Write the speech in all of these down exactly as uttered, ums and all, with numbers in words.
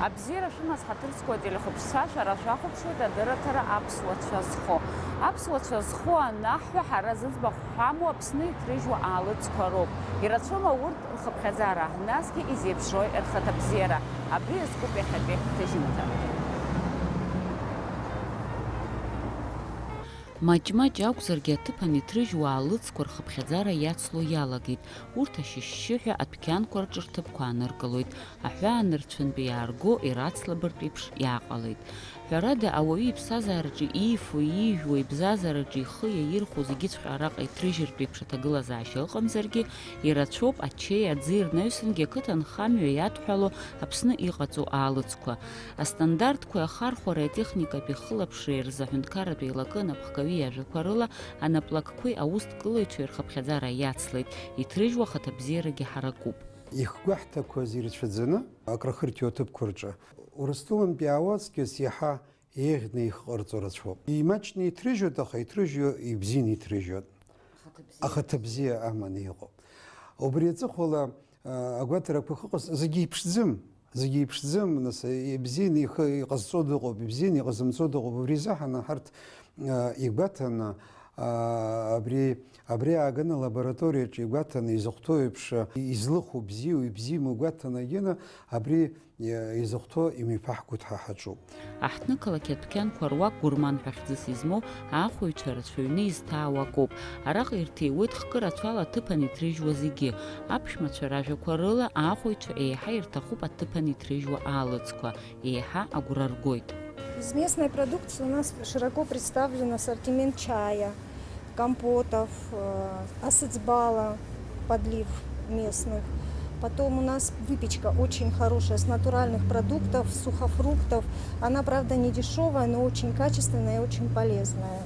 Абзиара шәымаз, ҳаҭыр зқәу ателехәаԥшцәа, шәара шәахәаԥшуеит адырраҭара Аԥсуацәа зху. Аԥсуацәа зху анаҳҳәа, ҳара зыӡбахә ҳамоу Аԥсны иҭрыжьуа аалыҵқәа роуп. Ирацәоума урҭ рхыԥхьаӡара, насгьы изеиԥшрои рхаҭабзиара? Абри иазкуп иахьатәи ҳҭыжьымҭа. Маҷ-маҷ акәзаргьы, аҭыԥан иҭрыжьуа аалыҵқәа рхыԥхьаӡара иацло иалагеит. Урҭ ашьышьшьыҳәа адәқьанқәа рҿы рҭыԥқәа ааныркылоит. Аҳәаа нырцәынтәи иаарго ирацлабыртә еиԥш иааҟалеит. Ҳәарада, ауаҩы иԥсҭазаараҿы иифо, иижәуа, ибзазараҿы ихы иаирхәо зегьыҵәҟьа араҟа иҭрыжьыртә еиԥш аҭагылазаашьа ыҟамзаргьы, ирацәоуп ачеи аӡи рнаҩсангьы ақыҭанхамҩа иадҳәало Аԥсны иҟаҵоу аалыҵқәа. Астандартқәеи ахархәареи атехникатәи хылаԥшреи рзы аҳәынҭқарратә еилакы анапхгаҩы иажәақәа рыла, анаплакқәеи аусҭкылаҩцәеи рхыԥхьаӡара иацлеит, иҭрыжьуа ахаҭабзиарагьы ҳаракуп. Ихгәаҳҭақәаз ирацәаӡаны акрахырҭиуа аҭыԥқәа рҿы Урыстәылантәи аауа аҵкьыс иаҳа еиӷьны ихҟарҵо рацәоуп. Имаҷны иҭрыжьуеит, аха иҭрыжьуа ибзианы иҭрыжьуеит. Ахаҭа бзиа. Ахаҭа бзиа аманы иҟоуп. Убри аҵыхәала, а, агәаҭарақәа ахьыҟаз зегьы иԥшӡам. Зегьы иԥшӡам, нас, ибзианы ихы иҟазҵо дыҟоуп, ибзианы иҟазымҵо дыҟоуп. Убри изыҳәан ҳарҭ, а, игәаҭаны, а, абри, абри ааганы алабораториаҿы игәаҭаны изыхәҭоу еиԥш, а, излыху бзиоу, ибзиаму гәаҭаны егьины абри изыхәҭоу имҩаԥаҳгоит ҳәа ҳаҿуп. Аҳҭнықалақь адәқьанқәа руак гәырман ҳәа хьӡыс измоу аахәаҩцәа рацәаҩны изҭаау акоуп. Араҟа ирҭиуеит хкы рацәала аҭыԥан иҭрыжьуа зегьы. Аԥшәмацәа ражәақәа рыла, аахәаҩцәа еиҳа ирҭахуп аҭыԥан иҭрыжьуа аалыҵқәа, еиҳа агәра ргоит. Из местной продукции у нас широко представлен ассортимент чая, компотов, э, асыцбала, подлив местных. Потом у нас выпечка очень хорошая, с натуральных продуктов, сухофруктов. Она, правда, не дешевая, но очень качественная и очень полезная.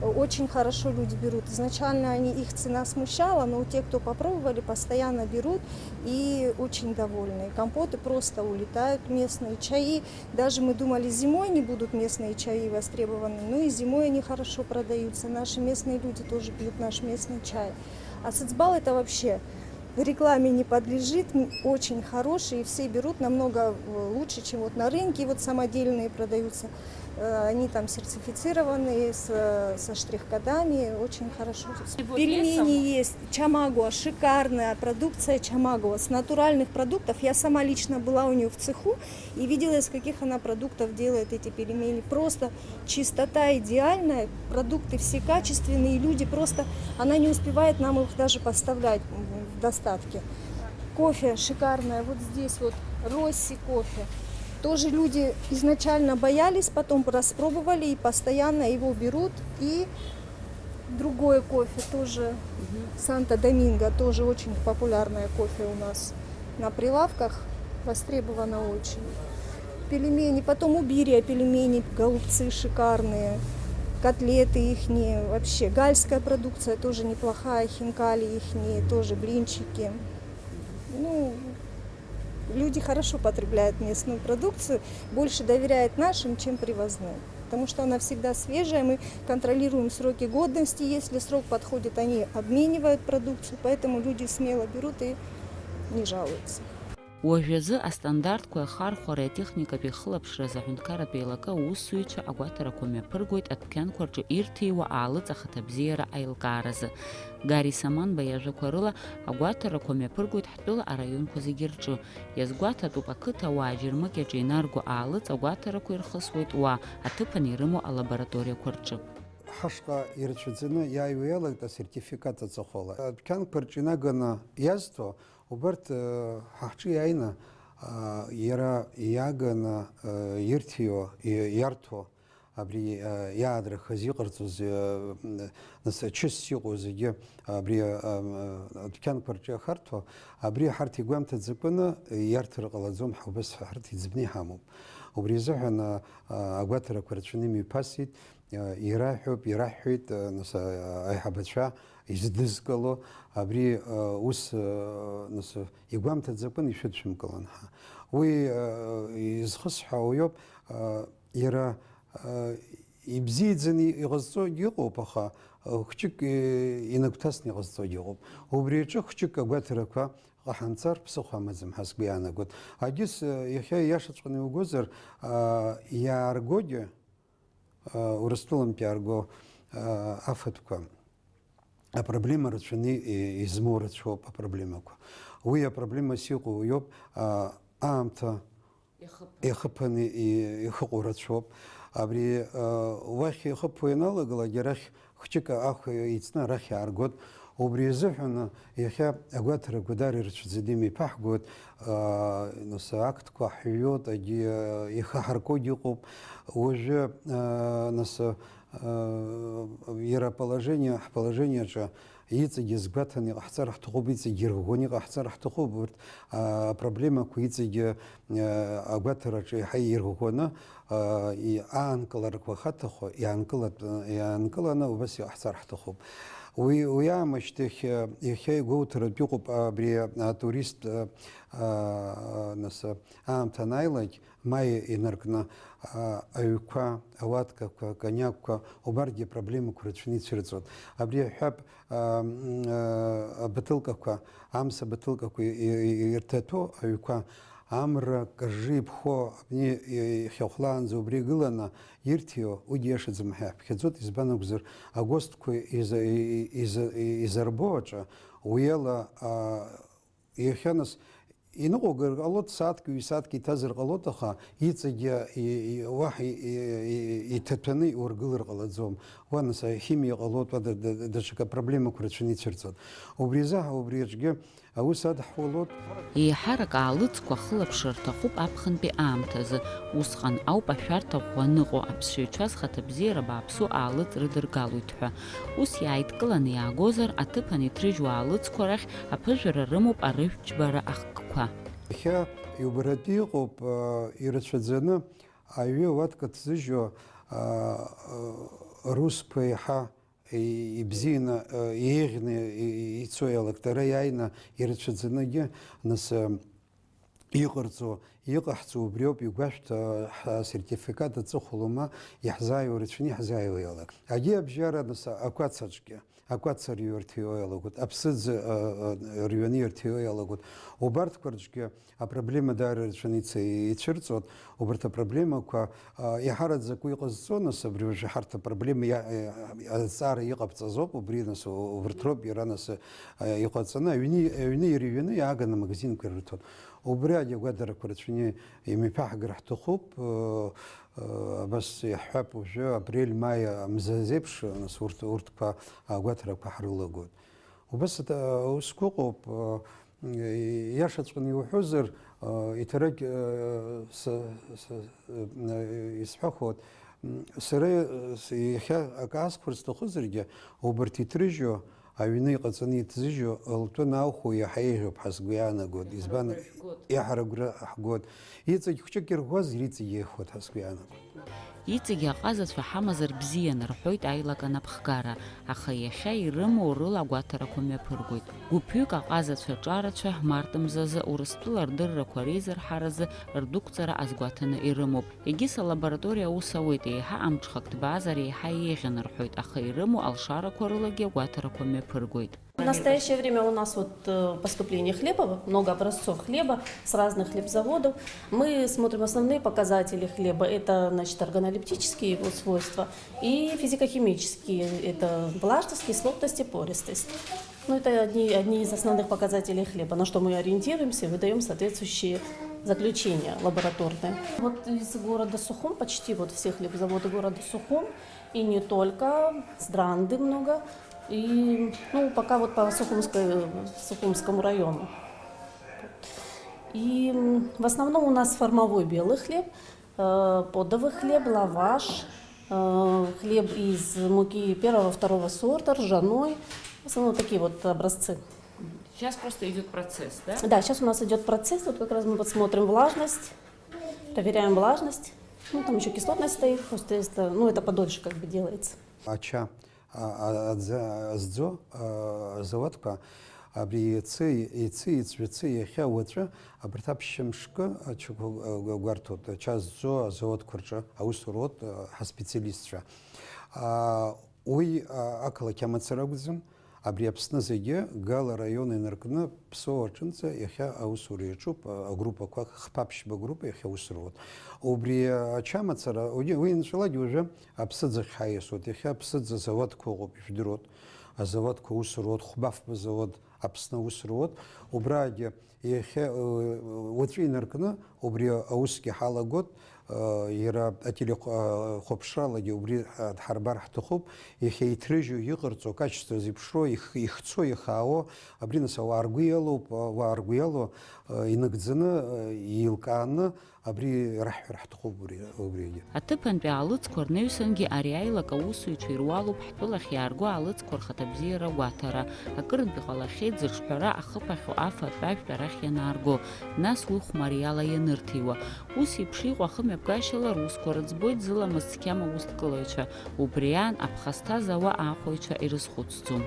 Э, очень хорошо люди берут. Изначально они, их цена смущала, но те, кто попробовали, постоянно берут и очень довольны. Компоты просто улетают, местные чаи. Даже мы думали, зимой не будут местные чаи востребованы, но и зимой они хорошо продаются. Наши местные люди тоже пьют наш местный чай. А сыцбал — это вообще рекламе не подлежит, м, очень хороший, и все берут намного, э, лучше, чем вот на рынке, вот самодельные продаются. Э, они там сертифицированные, с, со штрих-кодами, очень хорошо. И вот есть сама? Пельмени есть, чамагуа, шикарная продукция чамагуа, с натуральных продуктов. Я сама лично была у неё в цеху и видела, из каких она продуктов делает эти пельмени. Просто чистота идеальная, продукты все качественные, и люди просто, она не успевает нам их даже поставлять, м, в доставке. Кофе шикарное, вот здесь вот Росси кофе. Тоже люди изначально боялись, потом распробовали и постоянно его берут. И другое кофе тоже, Санто-Доминго, тоже очень популярное кофе у нас на прилавках, востребовано очень. Пельмени, потом у Бирия пельмени, голубцы шикарные, котлеты ихние, вообще гальская продукция тоже неплохая, хинкали ихние, тоже блинчики. Ну, люди хорошо потребляют местную продукцию, больше доверяют нашим, чем привозным. Потому что она всегда свежая, мы контролируем сроки годности, если срок подходит, они обменивают продукцию, поэтому люди смело берут и не жалуются. Уажәазы астандартқәеи ахархәареи атехникатәи ахылаԥшразы аҳәынҭқарратә еилакы аусзуҩцәа агәаҭарақәа мҩаԥыргоит адәқьанқәа рҿы ирҭиуа аалыҵ ахаҭабзиара аилкааразы. Гари Саманба иажәақәа рыла, агәаҭарақәа мҩаԥыргоит ҳтәыла араионқәа зегьы рҿы. Иазгәаҭатәуп ақыҭауаа Џьармыкьаҿы инарго аалыҵ агәаҭарақәа ирхысуеит уа, аҭыԥан ирымоу алабораториақәа рҿы. Ҳашҟа ирацәаӡаны иааиуа иалагеит асертификат аҵыхәала. Адәқьанқәа рҿы инаганы иазҭо, убарҭ, э, ҳа ҳҿы иааины, а, иара иаганы, э, ирҭиуа, и-, иарҭо, абри, а, иаадрахаз, иҟарҵоз, а, нас, ачыс иҟоу зегьы абри, а, а, адәқьанқәа рҿы иахарҭәо, абри ҳарҭ игәамҭаӡакәаны иарҭар ҟалаӡом, ҳа убас ҳарҭ иӡбны иҳамоуп. Убри азыҳәан, а, а, агәаҭарақәа рацәаны имҩаԥасит, а, ираҳәоуп, ираҳҳәеит, а, нас, а, аиҳабацәа издызкыло, абри, а, ус, а, нас, игәамҭаӡакәаны ишәыдшәымкылан ҳәа. Уи, а, изхысҳәаауа иоуп, а, иара Ибзиаӡаны иҟазҵогьы ыҟоуп, аха хәҷык инагәҭасны иҟазҵогьы ыҟоуп. Убри аҿы хәҷык агәаҭарақәа ҟаҳамҵар ԥсыхәа амаӡам ҳәа сгәы иаанагоит. Агьыс, иахьа ииашаҵәҟьаны иугозар, иааргогьы, Урыстәылантә иаарго афатәқәа апроблема рацәаны измоу рацәоуп апроблемақәа. Уи апроблемас иҟоу иоуп, аамҭа ихыԥаны ихыҟоу рацәоуп. Абри уахь ихыԥо ианалагалак, арахь хәҷык ахә иҵны арахь иааргоит. Убри азыҳәан иахьа агәаҭарақәа дара ирацәаӡаны имеиԥаҳгоит, нас актқәа ҳҩуеит, ихы ҳаркуагьы ыҟоуп. Уажәы, нас, иара аположение, ҳположениеаҿы иҵегьы згәаҭаны иҟаҳҵар ҳҭахуп, иҵегьы ирӷәӷәаны иҟаҳҵар ҳҭахуп. Урҭ апроблемақәа иҵегьы агәаҭараҿы еиҳа ирӷәӷәаны, аанкыларақәа ахаҭахо иаанкылатәы, иаанкыланы убас иҟаҳҵар ҳҭахуп. Уи, уи аамышьҭахь, иахьа игәоуҭаратә иҟоуп абри атурист, нас, аамҭа анааилак, маи инаркны, аҩқәа, ауаткақәа, акониакқәа, убарҭгьы апроблемақәа рацәаны ицәырҵуеит. Абри аҳәап, абытылкақәа, амса бытылкақәа ирҭаҭәо аҩқәа, амра каржы иԥхо абни ихьахәлаанӡа убри игыланы ирҭиуа, уигьы иашаӡам ҳәа иаҳԥхьаӡоит, избан акәзар, агостқәа иза-, иза-, изарбо аҿы, уи ала, иахьа нас иныҟәгар ҟалоит, сааҭк, ҩ-сааҭк иҭазар ҟалоит, аха иҵегьы уаҳа иҭаҭәаны иургылар ҟалаӡом. Уа нас ахимиа ҟалоит, уа даҽакы апроблемақәа рацәаны ицәырҵуеит. Убри азы убри аҿгьы аус адаҳулоит. Еиҳарак аалыҵқәа ахылаԥшра рҭахуп аԥхынтәи аамҭазы. Усҟан ауп ашәарҭа ӷәӷәа аныҟоу аԥсшьаҩцәа зхаҭабзиара бааԥсу аалыҵ рыдыргалоит ҳәа. Ус иааидкыланы иаагозар, аҭыԥан иҭрыжьуа аалыҵқәа рахь аԥыжәара рымоуп арыжәтә џьбара ахкқәа. Иахьа иубаратәы иҟоуп, ирацәаӡаны аҩы ауатка ҭзыжьуа русқәа еиҳа ибзианы, еиӷьны ицо иалак, дара иааины ирацәаӡанагьы, нас, иҟарҵо, иҟаҳҵо убриоуп, игәашәҭ, ҳсертификат аҵыхәала ма иаҳзааиуа рацәаны иаҳзааиуа иалак. Агьи абжьара, нас, акәацаҿгьы, акәац арҩа ирҭиуа иалагоит, аԥсыӡ, рҩаны ирҭиуа иалагоит. Убарҭқәа рҿгьы апроблема даара рацәаны иц-, ицәырҵуеит. Убарҭ апроблемақәа, еиҳараӡак уи иҟазҵо, нас, абри уажәы ҳарҭ апроблема иа-, азҵаара иҟабҵаз ауп, убри, нас, убарҭ роуп иара, нас, иҟаҵаны, аҩны, аҩны ирыҩны иааганы амагазинқәа ирырҭоит. Убри агьагәадарақәа рацәаны имҩаԥаҳгар ҳҭахуп. Абас иаҳҳәап, уажәы апрель-маи мза азеиԥш, нас, урҭ, урҭқәа агәаҭарақәа ҳрылагоит. Убас аусқәа ыҟоуп, иашаҵәҟьаны иуҳәозар, иҭарагь, са, са, исҳәахуеит, сара, иахьа акы аасхәар сҭахызаргьы, убарҭ иҭрыжьу, аҩны иҟаҵаны иҭзыжьу лтәы наухо иаҳа еиӷьуп ҳәа сгәы иаанагоит. Избан? Иаҳа агәра ҳгоит. Иҵегь хәҷык ирӷәӷәазар, иҵегь еиӷьхоит ҳәа сгәы иаанагоит. Иҵегь аҟазацәа ҳамазар бзиан, рҳәоит аилак анапхгара, аха иахьа ирымоу рыла агәаҭарақәа мҩаԥыргоит. Гәыԥҩык аҟазацәа ҿарацәа март мзазы Урыстәыла рдыррақәа реизырҳаразы рдәықәҵара азгәаҭаны ирымоуп. Егьыс алабораториа аус ауеит, еиҳа амҽхак ҭбаазар еиҳа еиӷьын рҳәоит, аха ирымоу алшарақәа рылагьы агәаҭарақәа мҩаԥыргоит. В настоящее время у нас вот, э, поступление хлеба, много образцов хлеба с разных хлебзаводов. Мы смотрим основные показатели хлеба. Это, значит, органолептические его свойства и физико-химические. Это влажность, кислотность и пористость. Ну, это одни, одни из основных показателей хлеба, на что мы ориентируемся и выдаём соответствующие заключения лабораторные. Вот из города Сухум, почти вот все хлебзаводы города Сухум, и не только, с Дранды много. И, ну, пока вот по Сухумской, Сухумскому району. И, м, в основном у нас формовой белый хлеб, э, подовый хлеб, лаваш, э, хлеб из муки первого, второго сорта, ржаной. В основном такие вот образцы. Сейчас просто идёт процесс, да? Да, сейчас у нас идёт процесс. Вот как раз мы вот смотрим влажность, проверяем влажность. Ну, там ещё кислотность стоит, просто это, ну, это подольше как бы делается. Ача, а, а, аӡы, азӡо, а, азауадқәа, абри иацы, иацы, иҵәацы, иахьа, уаҵәы, абарҭ аԥшьымшкы ачақәа, а, гәарҭоит, ача зӡо азауадқәа рҿы аус руеит, а, ҳаспециалистцәа. А, Уи, а, ақалақь амацара акәӡам, абри Аԥсны зегьы, Гала араион инаркны, Ԥсоу аҿынӡа иахьа аусура иаҿуп, а, агруппақәа, хԥа-ԥшьба группа иахьа аус руеит. Убри, а, ачамацара, уи, уи инцәалак уажәы аԥсыӡ ахь ҳаиасуеит. Иахьа аԥсыӡ азауадқәа ыҟоуп, ижәдыруеит. Азауадқәа аус руеит, хәба-фба завод Аԥсны аус руеит. Убраагьы иахьа, э, уаҵәы инаркны убри аусгьы ҳалагоит, э, иара ателехәаԥшралагьы убри ҳарбар ҳҭахуп, иахьа иҭрыжьу, иҟарҵо, акачество зеиԥшроу, их-, ихцо, ихаауа, абри нас ауаа ргәы иалоуп, ауаа ргәы иалоу, э, инагӡаны, э, еилкааны абри раҳҳәар ҳҭахуп убри, убригьы. Аҭыԥантәи аалыҵқәа рнаҩсангьы ари аилак аусзуҩцәа ируалуп ҳтәылахь иаарго аалыҵқәа рхаҭабзиара агәаҭара. Акырынтә иҟалахьеит зыҿҳәара ахыԥахьоу афатә-ажәтә арахь ианаарго, нас уи хәмариала ианырҭиуа. Ус еиԥш иҟоу ахымҩаԥгашьала русқәа рыӡбоит зыламыс цқьам аусҭкылаҩцәа. Убри аан, аԥхасҭа зауа аахәаҩцәа ирызхәыцӡом.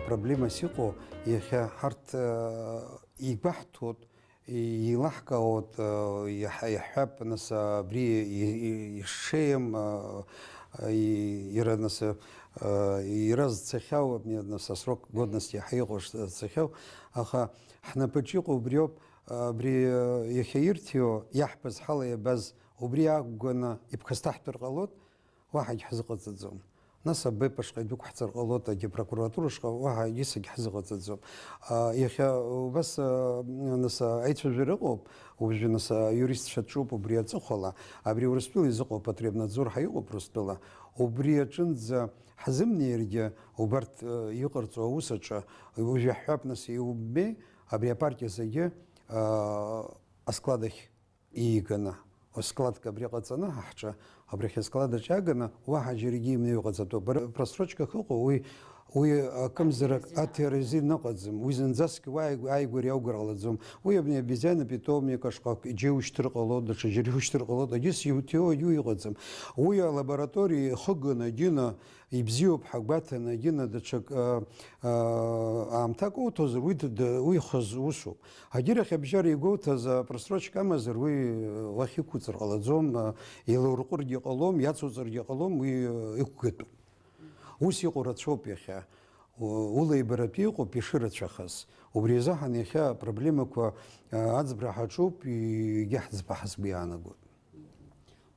Апроблемас иҟоу иахьа ҳарҭ, э, игәаҳҭоит, еилаҳкаауеит, э, иаҳ-, иаҳҳәап, нас, абри и-, и-, ишеим, э, и-, иара, нас, э, иара зцахьоу, абни, нас, асрок годности иаҳа иҟоу ш-, зцахьоу, аха ҳнапаҿ иҟоу убриоуп, абри, э, иахьа ирҭиуа, иаҳбаз, ҳала иабаз, убри ақәганы иԥхасҭаҳтәыр ҟалоит, уаҳагь ҳзыҟаҵаӡом. Нас абепошҟа идәықәҳҵар ҟалоит, агьапрокуратурашҟа уаҳа егьысагь ҳзыҟаҵаӡом. А, иахьа убас, а, нас, а, аицәажәара ыҟоуп, уажәы, нас, а, аиуристцәа дҿуп убри аҵыхәала, абри Урыстәыла изыҟоу апотребнадзор ҳәа иҟоуп Урыстәыла, убри аҿынӡа ҳзымнеиргьы, убарҭ, а, иҟарҵо аус аҿы, уажәы иаҳҳәап, нас, иумбеи, абри апартиа зегьы, а, асклад ахь ииганы, складк абри ҟаҵаны ҳа ҳҿы, абрахь асклад аҿы иааганы, уаҳа џьаргьы имнеиуа ҟаҵатәуп. Бара, просрочкак ыҟоу, уи, уи акымзарак аҭира азин ыҟаӡам. Уи зынӡаск уи ааигәа, ааигәара иаугар ҟалаӡом. Уи абни обезьяна питомник ашҟа џьа иушьҭыр ҟало, даҽа џьара иушьҭыр ҟало, егьыс иуҭиуа иу иҟаӡам. Уи алабораториа ихыганы, џьына, ибзиоуп ҳәа гәаҭаны, егьына даҽак, а, а, аамҭак уҭозар, уи д-, д-, уи хыз усуп. Агьырахь абжьара игәоуҭаз, а, просрочка амазар, уи, а, уахь иқәуҵар ҟалаӡом, а, илаурҟәыргьы ҟалом, иацуҵаргьы ҟалом, уи, а, иқәгатәуп. Ус иҟоу рацәоуп иахьа. У-, улеибаратәы иҟоуп ишырацәахаз. Убри азыҳәан иахьа апроблемақәа, а, аӡбра ҳаҿуп, егьа ҳзыԥаҳа сгәы иаанагоит.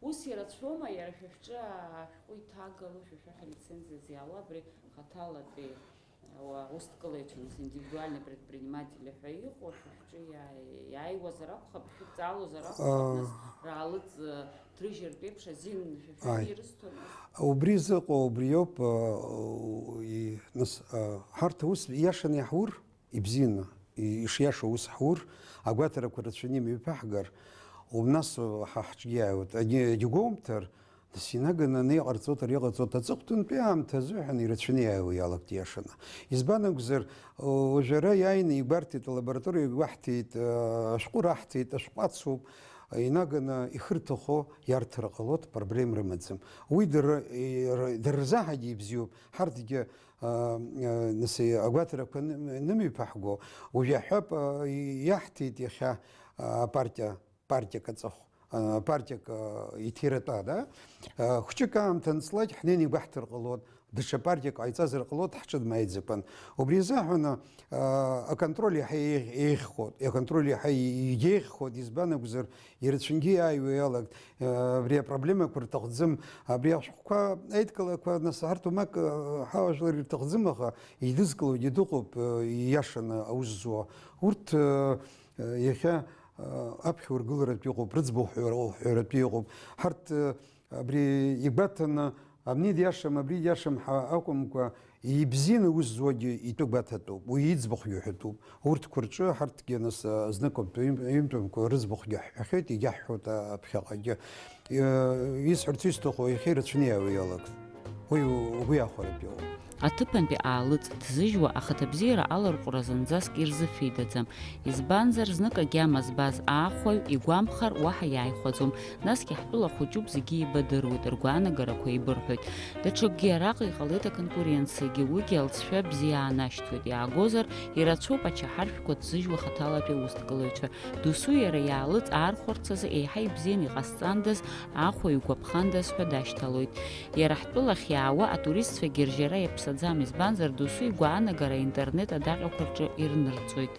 Ус ирацәоума, иара шәа шәҿы ашәҟәы иҭагало, шәа шәахь алицензиа зиаауа абри хаҭалатәи, уа, усҭкылаҩцәа, нас, индивидуальный предприниматель ҳәа иҟоу, шәа шәҿы иаа-, иааиуазар акәхап, шәыдҵаалозар акәхап, нас, раалыҵ, э, ҭрыжьыртә еиԥш азин шәа шәахь ирысҭо, нас. Убри зыҟоу убриоуп, э, и-, нас, э, ҳарҭ аус иашаны иаҳур, ибзианы, и-, ишиашоу ус ҳур, агәаҭарақәа рацәаны имҩаԥаҳгар, у-, нас, ҳа ҳҿгьы иааиуеит. Егьи-, егьигәоумҭар, нас инаганы ани иҟарҵоит, ари иҟарҵоит, аҵыхәтәантәи аамҭа азыҳәан ирацәаны иааиуа иалагт иашаны. Избан акәзар, уажә ара иааины игәарҭеит, алабораториа игәаҳҭеит, ашәҟәы раҳҭеит, ашәҟәы ацуп, инаганы ихырҭахо иарҭар ҟалоит, проблем рымаӡам. Уи дара, дара рзаҳагьы ибзиоуп, ҳарҭгьы а, а, нас, агәаҭарақәа ны-, нымҩаԥаҳго, уажә иаҳҳәап, а, иаҳҭеит иахьа, а, апартиа, партиак аҵыхә, а, партиак, а, иҭиратәа, да? А, хәҷык аамҭа анҵлак, ҳнеины игәаҳҭар ҟалоит, даҽа партиак ҟаиҵазар ҟалоит, ҳҿы дмааиӡакәан. Убри азыҳәан, а, аконтроль иаҳа еиӷь-, еиӷьхоит, аконтроль иаҳа и-, игьеиӷьхоит, избан акәзар, ирацәангьы иааиуа иалагт, э, абри апроблемақәа рҭахӡам, абри ашәҟәқәа аидкылақәа, нас, ҳарҭ уамак, э, ҳауаажәлар ирҭахӡам, аха идызкылогьы дыҟоуп, э, ииашаны аус зуа. Урҭ, э, э, иахьа, э, аԥхьа ургыларатә иҟоуп, рыӡбахә ҳәа-, ҳәаратәы иҟоуп. Ҳарҭ, э, абри игәаҭаны, абни диашам, абри диашам ҳәа акәымкәа, ибзианы аус зуагьы итәы гәаҭатәуп, уи иӡбахәгьы ҳәатәуп. Урҭқәа рҿы ҳарҭгьы нас, а, зныкоуп ҩым-, ҩымтәымкәа рыӡбахәгьы ҳҳәахьеит, егьаҳҳәоит, а, ԥхьаҟагьы. Э, исҳәарц исҭаху иахьа ирацәаны иаауа иалагт. Уи у-, угәы иахәаратәы иҟоуп. Аҭыԥантәи аалыҵ ҭзыжьуа ахаҭабзиара аларҟәра зынӡаск ирзыфеидаӡам, избанзар, знык агьама збаз аахәаҩ игәамԥхар уаҳа иааихәаӡом, насгьы ҳтәыла хәыҷуп, зегьы еибадыруеит, ргәаанагарақәа еибырҳәоит. Даҽакгьы араҟа иҟалеит аконкуренциагьы, уигьы алҵшәа бзиа аанашьҭуеит, иаагозар, ирацәоуп ачаҳаршәқәа ҭзыжьуа хаҭалатәи аусҭкылаҩцәа. Досу иара иаалыҵ аархәарц азы еиҳа ибзиан иҟасҵандаз, аахәаҩ игәаԥхандаз ҳәа дашьҭалоит. Иара ҳтәылахь иаауа атуристцәагьы ржьара иаԥсаӡам, избанзар, досу игәаанагара аинтернет адаҟьақәа рҿы ирнырҵоит.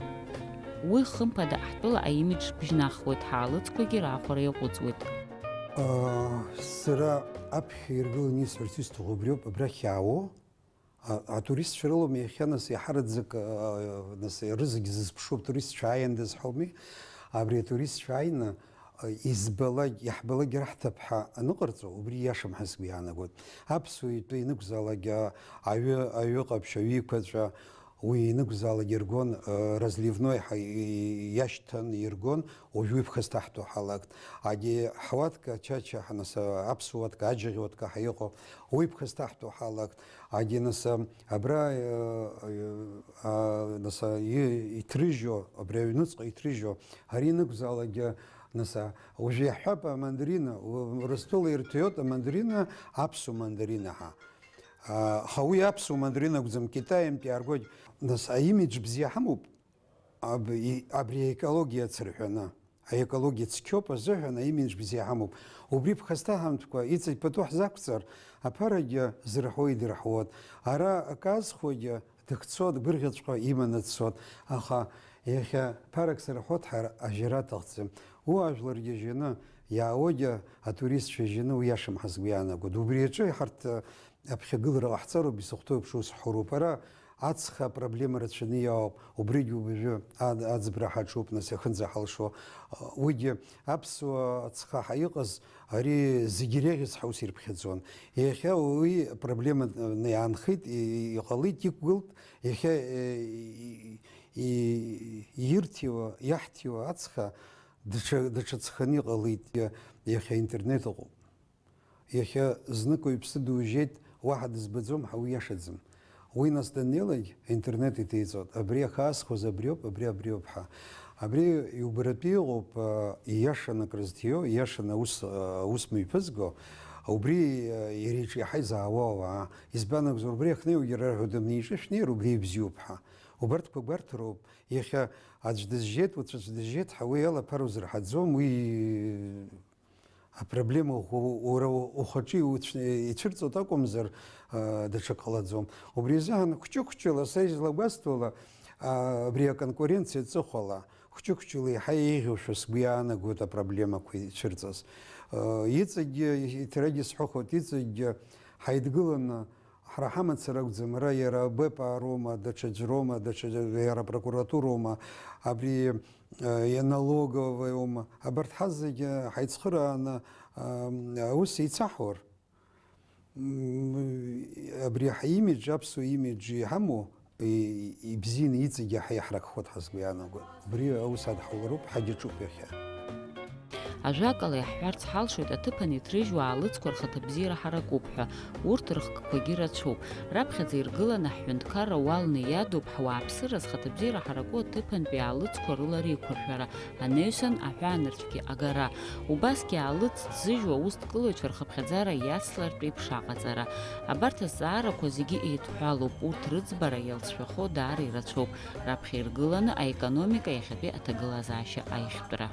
Уи, хымԥада, ҳтәыла аимидж бжьнахуеит, ҳаалыҵқәагьы раахәара иаҟәыҵуеит. Сара аԥхьа иргыланы исҳәарц исҭаху убриоуп, абрахь иаауа, а, атуристцәа рылоума иахьа, нас, иаҳараӡак, а, нас, рызегь зызԥшу атуристцәа ааиандаз ҳауми? Абри атуристцәа ааины, а, избалак, иаҳбалак ираҳҭап ҳәа аныҟарҵо, убри иашам ҳәа сгәы иаанагоит. Аԥсуа итәы ианакәзаалак, а, аҩы, аҩы ҟаԥшь, аҩы еиқәаҵәа, уи ианакәзаалак иргон, а, разливной ҳа-, и-, иашьҭан, иргон, уажә уи ԥхасҭаҳтәу ҳалагт. Егьи ҳуатка, чача, ҳа-, нас, а, аԥсуа уатка, аџьаӷь уатка ҳәа иҟоу, уи ԥхасҭаҳтәу ҳалагт. Егьи, нас, а, абра, э, э, а, нас, а, и-, иҭрыжьу, абри аҩныҵҟа иҭрыжьу, ари ианакәзаалакгьы, нас, а, уажәы иаҳҳәап, амандарина, у-, Урыстәыла ирҭиуеит амандарина, аԥсуа мандарина ҳәа. А, аха уи аԥсуа мандарина акәӡам, Китаинтәи иааргоит. Нас, аимидж бзиа ҳамоуп, аб-, и-, абри аекологиа ацырҳәаны. Аекологиа цқьоуп азыҳәан, аимидж бзиа ҳамоуп. Убри ԥхасҭа ҳамҭқәа иҵегь пату ҳзақәҵар, аԥарагьы зырҳәо идырҳәуеит. Ара акы азхуагьы дыхцот, гәырӷьаҵәҟьа иманы дцот. Аха иахьа ԥарак сырҳәот ҳәа ажьара аҭахӡам. Уи ажәларгьы жьаны, иаауагьы атуристцәа жьаны, уи иашам ҳәа сгәы иаанагоит. Убри аҿы ҳарҭ аԥхьагылара ҟаҳҵароуп, исыхәҭоу еиԥш ус ҳҳәароуп. Ара ацха апроблема рацәаны иаауп, убригьы уажәы ад-, аӡбра ҳаҿуп, нас, иахынӡаҳалшо. Уигьы аԥсуа ацха ҳа иҟаз, ари зегьы иреиӷьыз ҳаус ирԥхьаӡон. Иахьа уи апроблема, э, иаанхеит, и-, и-, иҟалеит, иқәгылт, иахьа, э, и-, и-, ирҭиуа, иаҳҭиуа ацха даҽа, даҽа ҵханы иҟалеит, иа-, иахьа интернет ыҟоуп. Иахьа знык уаҩԥсы дужьеит, уаҳа дызбаӡом ҳәа уи иашаӡам. Уи нас даннеилак, интернет иҭеиҵоит, абри ахаасхәаз абриоуп, абри абриоуп ҳәа. Абри иубаратәы иҟоуп, а, ииашаны акрызҭиуа, ииашаны аус, а, аус мҩаԥызго, убри, а, иара иҿы иаҳа изаауа ауаа. Избан акәзар, убри ахьнеиуагьы рарҳәоит, дымнеиҿышәнеир, убри ибзиоуп ҳәа. Убарҭқәа гәарҭароуп, иахьа аӡә дызжьеит, уаҵәы аӡә дызжьеит ҳәа уи ала аԥара узырҳаӡом, уи апроблема ух-, уара ухаҿы иуцә-, ицәырҵуеит акәымзар, а, даҽак ҟалаӡом. Убри азыҳәан хәҷы-хәҷыла, са излагәасҭо ала, а, абри аконкуренциа аҵыхәала, хәҷы-хәҷыла еиҳа еиӷьушәа сгәы иаанагоит апроблемақәа ицәырҵыз. А, иҵегьгьы, иҭарагьы сҳәахуеит, иҵегьгьы ҳаидгыланы ҳара ҳамацара акәӡам, ара иара абепаа роума, даҽаӡә роума, даҽа, иара апрокуратуроума, абри, э, иналоговаиоума, абарҭ ҳазегьы ҳаицхырааны, ам, аус еицаҳуар, м, абри ҳимидж, аԥсуа имидж иҳамоу, и-, ибзианы иҵегьы ҳаиҳаракхоит ҳәа сгәы иаанагоит. Убри аус адҳәалароуп, ҳагьаҿуп иахьа. Ажәакала, иаҳҳәарц ҳалшоит, аҭыԥан иҭрыжьуа аалыҵқәа рхаҭабзиара ҳаракуп ҳәа. Урҭ рыхкқәагьы рацәоуп. Раԥхьаӡа иргыланы ҳҳәынҭқарра уалны иадуп, ҳуааԥсыра зхаҭабзиара ҳараку аҭыԥантәи аалыҵқәа рыла реиқәыршәара, анаҩсан аҳәаанырцәгьы агара. Убасгьы аалыҵ ҭзыжьуа аусҭкылаҩцәа рхыԥхьаӡара иацлартә еиԥш аҟаҵара. Абарҭ азҵаарақәа зегьы еидҳәалоуп, урҭ рыӡбара иалҵшәахо даара ирацәоуп. Раԥхьа иргыланы аекономика, иахьатәи аҭагылазаашьа аихтәра.